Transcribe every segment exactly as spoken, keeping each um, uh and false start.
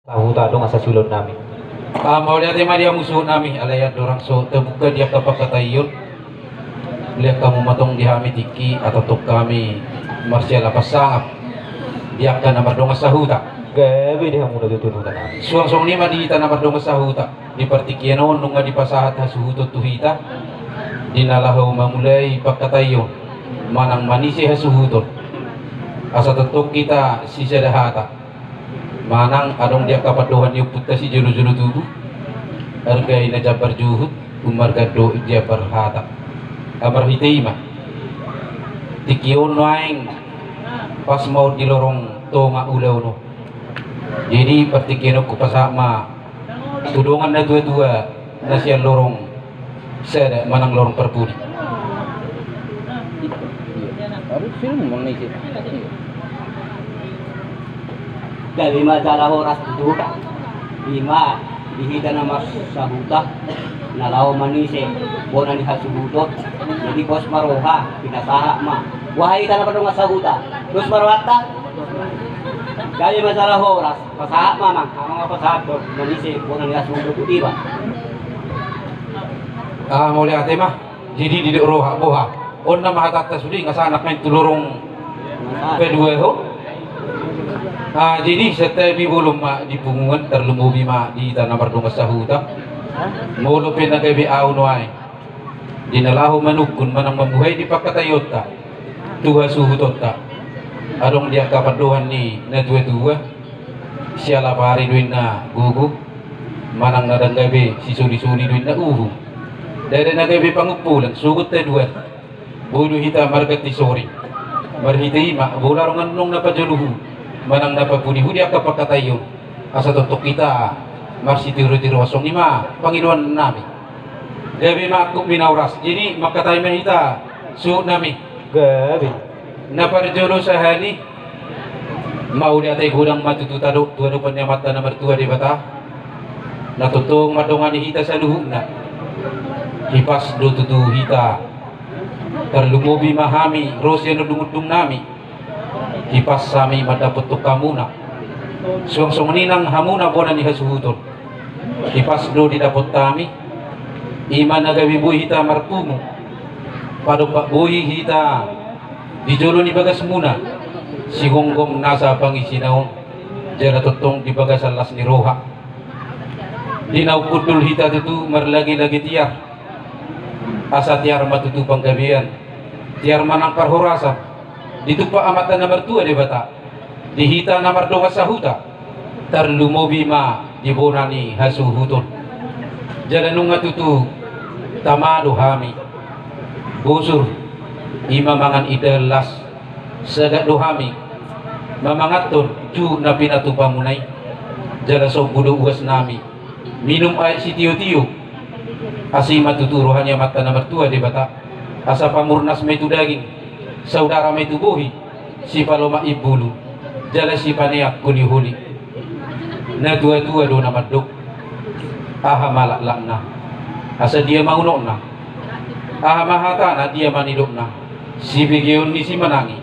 Sahuta dongan sasiulaon nami. Ah, mauliate ma di hamu suhut nami, alai andorang so tabuka di angka pangkataion, lehon hamu ma tong di hami tingki, asa tong hami marsiala pasangap di angka na mardongan sahuta. Gabe di hamu na tutu nami. Suang songon i ma di hita na mardongan sahuta. Di partingkian on nunga dipasahat hasuhuton tu hita, di na laho mamulai pangkataion, manang manise hasuhuton. Asa tongtong hita sisada hata. Manang adong di angka pandohan ni ompunta sijolojolo tubu, arga i na jambar juhut, ummarga do jambar hata. Marhite i ma. Tingki on nuaeng pas ma on di lorong tonga ulaon on. Jadi partingkian on hupasahat ma tu dongan na tuatua na sian lorong sada manang lorong parpudi. Gabe ma jala horas tutu. I ma di hita na marsahuta na laho manise bona ni hasuhuton. Jadi pos ma roha, pinasahat ma. Wahai hita na mardongan sahuta, pos ma rohanta. Gabe ma jala horas. Pasahat ma, amang, amang pasahat do manise bona ni hasuhuton tu iba. Ah, mauliate ma. Jadi didok roha, boha. On nama hatanta sude, nga sanak main tu lorong paduahon. Ah, jadi santabi bolon ma di punguan, tarlumobi ma di hita na mardongan sahuta. Molo pe na gabe ahu nuaeng, di na laho manungkun manang mambuhai di pangkataionta tu hasuhutonta. Adong di angka pandohan ni na tuatua, siala pari do inna gogo, manang na dang gabe sisolisoli do inna uhum. Ndada na gabe pangumpulan, sogot haduan. Boi do hita marganti sori. Marhite i ma, bola rongan nong na pajolo hu, manang na papudi hu di angka pangkataion. Asa tongtong hita marsitiru-tiru, songon i ma pangidoan nami. Gabe ma angkup ni na horas. Jadi mangkatai ma hita suhut nami. Gabe. Na parjolo sahali, mauliate godang ma tutu tadok tu adopan ni Amanta na martua Debata, na tongtong mandongani hita saluhutna. Hipas do tutu hita, tarlumobi ma hami ro sian undung-undung nami. Hipas hami mandapothon hamuna. Suang songon i nang hamuna bona ni hasuhuton. Hipas do didapot hami. I ma na gabe boi hita marpungu. Padompak boi hita di jolo ni bagasmuna. Sigomgom nasa pangisina on. Jala tongtong di bagasan las ni roha. Di na hundul hita tutu marlage-lage tiar. Asa tiar ma tutu panggabean. Tiar ma nang parhorasan. Ditumpak Amanta na martua Debata. Di hita na mardongan sahuta, tarlumobi ma di bona ni hasuhuton. Jala nunga tutu tama do hami. Bosur, i ma mangan indahan las, sagat do hami mamangathon juhut na pinatupamuna i. Jala sombu do uas nami minum aek sitio-tio. Asi ma tutu roha ni Amanta na martua Debata. Asa pamurnas ma i tu daging, saudara ma i tu bohi, sipalomak imbulu, jala sipaneang holi-holi. Na tua-tua do na mandok. Aha ma laklakna? Asa dia ma unokna? Aha ma hatana, dia ma nidokna? Sibegeon ni simanangi,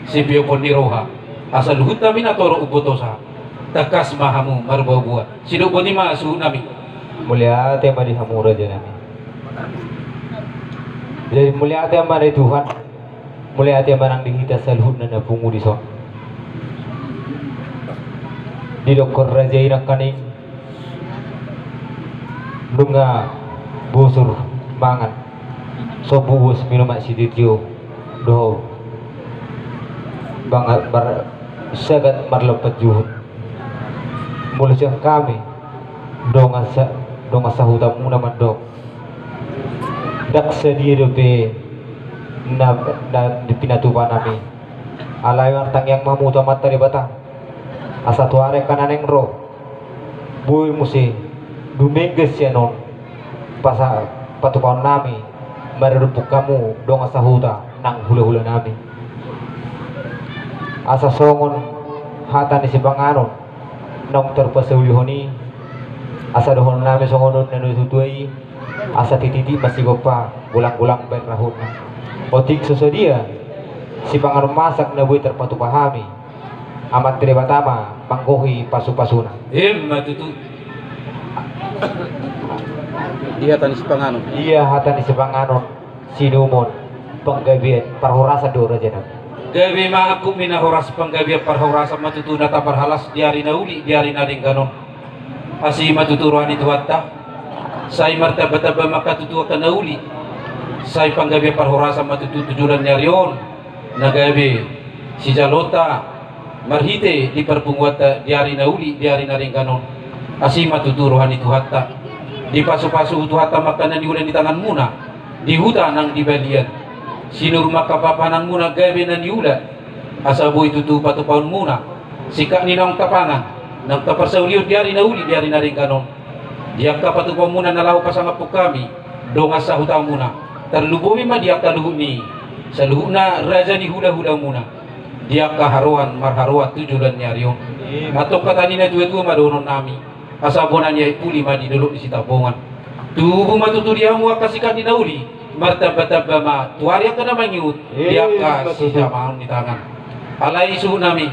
sipeopon ni roha. Asa luhut hami na torop umbotosa. Tangkas ma hamu marboa-boa. Sidok boti ma suhut nami. Mauliate ma di hamu raja nami. Jadi mauliate ma di Tuhan. Mauliate ma nang di hita saluhutna na pungu dison. Didokkon raja i nangkaning nunga bosur mangan, sombu uas minum aek sitio-tio dohot mangan, sagat marlompan juhut. Molo sian hami dongan sa-, dongan sahutamuna mandok, ndang sadia dope na, na pinatupa nami. Alai martangiang ma hamu tu Amanta Debata, asa tu ari angka na naeng ro, boi muse dumenggan sian on pasa-, patupaon nami maradophon hamu dongan sahuta nang hula-hula nami. Asa songon hata ni sipanganon naung tarpasaulihon i, asa dohonon nami songon on na natua-tua i, asa titi-titi ma sigompa, golang-golang baen rahutna. Otik so sadia sipanganon masak na boi tarpatupa hami, Amanta Debata ma manggohi pasupasuna. Ima tutu. Ia hata ni sipanganon. Ia hata ni sipanganon, sinumon, panggabean, parhorasan do, raja nami. Gabe ma angkup ni na horas, panggabean parhorasan ma tutu na taparhalas di ari na uli, di ari na denggan on. Asi ma tutu roha ni Tuhanta. Sai martambatamba ma angka tutu angka na uli. Sai panggabean parhorasan ma tutu tu joloan ni ari on na gabe sijaloonta marhite di parpunguanta di ari na uli, di ari na denggan on. Asi ma tutu roha ni Tuhanta. Dipasupasu Tuhanta ma angka na niula ni tanganmuna di huta nang di balian. Sinur ma angka pahananmuna gabe na niula, asa boi tutu patupaonmuna singkat ni naung tapangan, naung taparsaulion di ari na uli, di ari na denggan on. Di angka patupaonmuna na laho pasangaphon hami dongan sahutamuna, tarlumobi ma di angka luhut ni saluhutna raja ni hulahulamuna, di angka haroan marharoan tu joloan ni ari on. Antong hata ni na tuatua ma dohononnami. Asa bona ni aek puli ma di dolok ni Sitambongan. Tubu ma tutu di hamu angka singkat ni na uli, martambatamba ma tu ari angka na mangihut di angka sijamaon ni tangan. Alai suhutnami,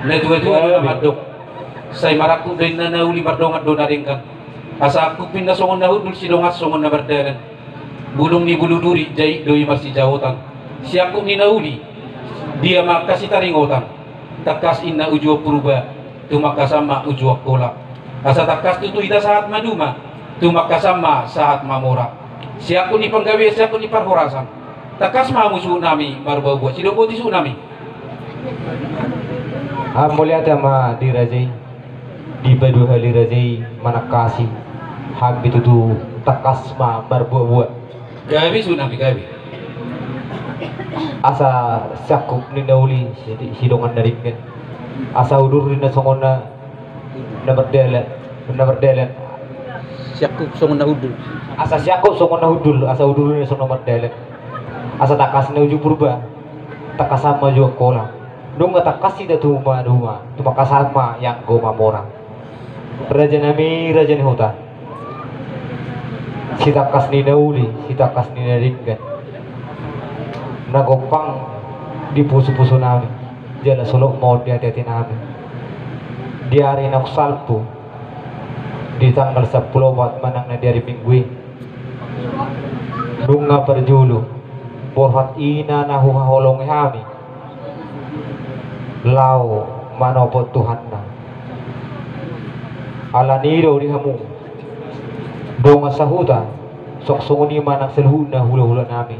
na tuatua do na mandok, sai marangkup do inna na uli mardongan do na denggan. Asa angkup inna songon na hundul, sidongan songon na mardalan. Bulung ni bulu duri, jaik do i marsijaotan. Siangkup ni na uli, dia ma angka sitaringotan. Tangkas inna uju on Purba, tumangkasan ma uju on Angkola. Asa tangkas tutu hita sahat maduma, tumangkasan ma sahat mamora. Siangkup ni panggabean, siangkup ni parhorasan. Tangkas ma hamu suhutnami marboaboa, sidok boti suhutnami. Mauliate ma di raja i. Dipaduahali raja i manangkasi hami tutu, tangkas ma marboaboa. Gabe suhutnami, gabe. Asa siangkup ni na uli, si-, sidongan na denggan. Asa udur ni na songon na, na mardalan, na mardalan. Siangkup songon na hundul. Asa siangkup songon na hundul, asa udur ni na songon na mardalan. Asa tangkas na uju Purba, tangkasan ma uju Angkola. Nunga tangkas hita tu maduma, tumangkasan ma ianggo mamora. Raja nami, raja ni huta. Sitangkas ni na uli, sitangkas ni na denggan. Na gompang di pusupusu nami, jala solot ma on di ateate nami. Di ari naung salpu, di tanggal sampulu opat manang na di ari Minggu i. Nunga parjolo, borhat ina na huhaholongi hami. Laho manopot Tuhanna. Alani i do di hamu dongan sahuta, songon i ma nang saluhutna hulahula nami.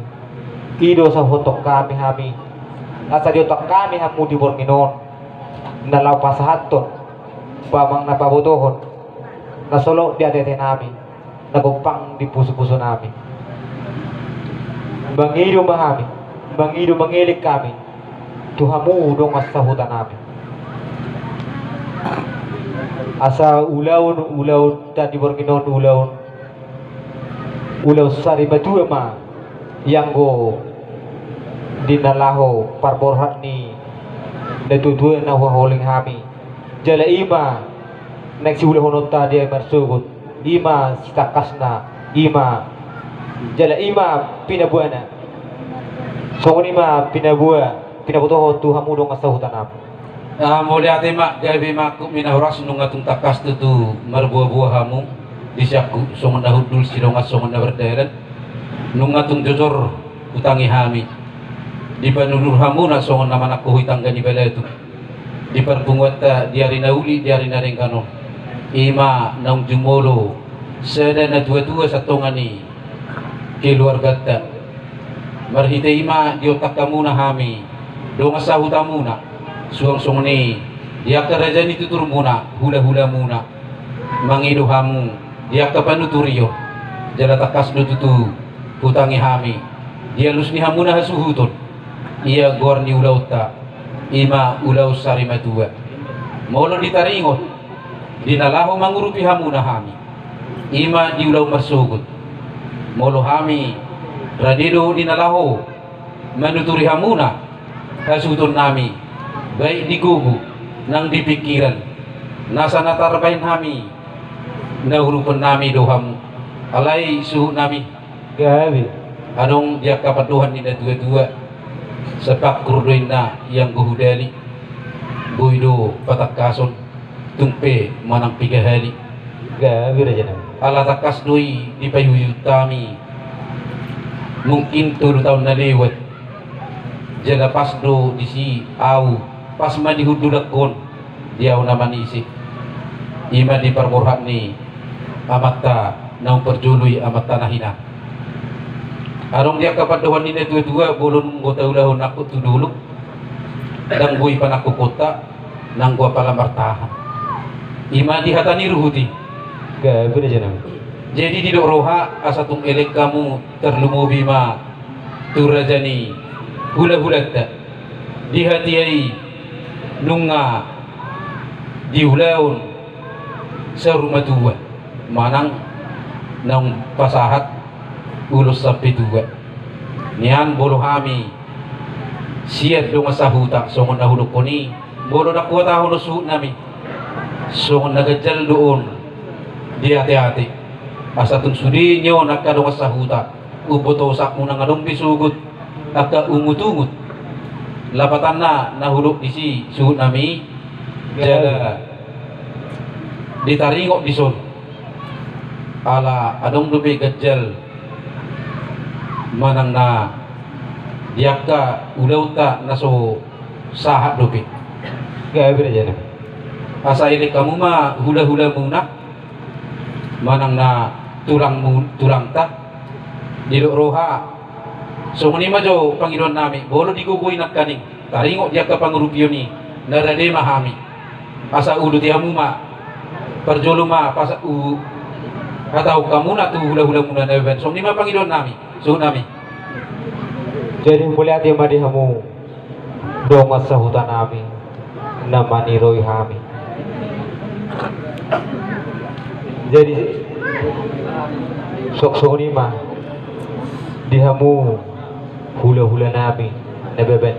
I do sahuthon hami hami. Asa diontang hami hamu di borngin on. Na laho pasahathon, ba manang na pabotohon, na solot di ateate nami, na gompang di pusupusu nami. Mangido ma hami, mangido mangelek hami tu hamu dongan sahuta nami. Asa ulaon, ulaonta di borngin on ulaon, ulaon sari matua ma ianggo di na laho parborhat ni na tuatua na huhaholongi hami. Jala i ma naeng siulahononta di ari marsogot, i ma sitangkasna, i ma, jala i ma pinaboana. Songon i ma pinaboa, pinabotohon tu hamu dongan sahuta nami. Ah, mauliate ma, gabe ma angkup ni na horas, nunga tung tangkas tutu marboaboa hamu di siangkup songon na hundul, sidongan songon na mardalan. Nunga tung jojor hutangi hami. Dipanudur hamuna songon na manangkohi tangga ni balatuk di parpunguanta di ari na uli, di ari na denggan on. I ma naung jumolo sada na tuatua satonga ni keluarganta. Marhite i ma diontang hamuna hami dongan sahutamuna, suang songon i di angka raja ni tuturmuna, hulahulamuna. Mangido hamu di angka panuturion, jala tangkas do tutu hutangi hami di alus ni hamuna hasuhuton. Ia goar ni ulaonta, i ma ulaon sari matua. Molo ditaringot di na laho mangurupi hamuna hami, i ma di ulaon marsogot. Molo hami rade do di na laho manuturi hamuna hasuhuton nami, baik di gogo nang di pingkiran, nasa na tarbahen hami, na urupon nami do hamu. Alai suhut nami, gabe adong di angka pandohan ni na tuatua, sapangkur do inna ianggo hudali. Boi do patangkason tung pe manang piga hali. Gabe raja nami. Ala tangkas do i dipaihutihut hami. Mungkin tolu taon na lewat. Jala pas do disi au, pas ma di hundulangkon, di au na manise. I ma di parborhat ni amanta naung parjolo i, amanta na hinan. Adong di angka pandohan ni natuatua, molo nunga taulahon nangkok tu dolok, ndang boi panangkokhonta, nanggo apala martahan. I ma di hata ni ruhut i. Gabe raja nami. Jadi didok roha asa tung elek hamu, tarlumobi ma tu raja ni hulahulanta. Di hatiha i nunga diulahon saur matua, manang naung pasahat ulos sampe tua. Nian molo hami sian dongan sahuta songon na hudokkon i, molo ndang huhatahon on suhut nami, songon na ganjal do on diateate. Asa tung sude ni on angka dongan sahuta, umboto osakmu nang adong be sogot angka ungutungut. Lapatanna na hudok disi suhut nami, jala ditaringot dison. Ala adong dope ganjal manang na di angka ulaonta na so sahat dope. Gabe raja nami. Asa elek hamu ma hulahulamuna manang na tulangmu, tulangta. Didok roha songon i ma jo pangidoan nami, molo digogoi nangkaning taringot di angka pangurupion i, na rade ma hami. Asa uduti hamu ma, parjolo ma pas huhatahon hamuna tu hulahulamuna na baban. Songon i ma pangidoan nami, suhut nami. Jadi mauliate ma di hamu dongan sahuta nami na maniroi hami. Jadi songon i ma di hamu hulahula nami na baban.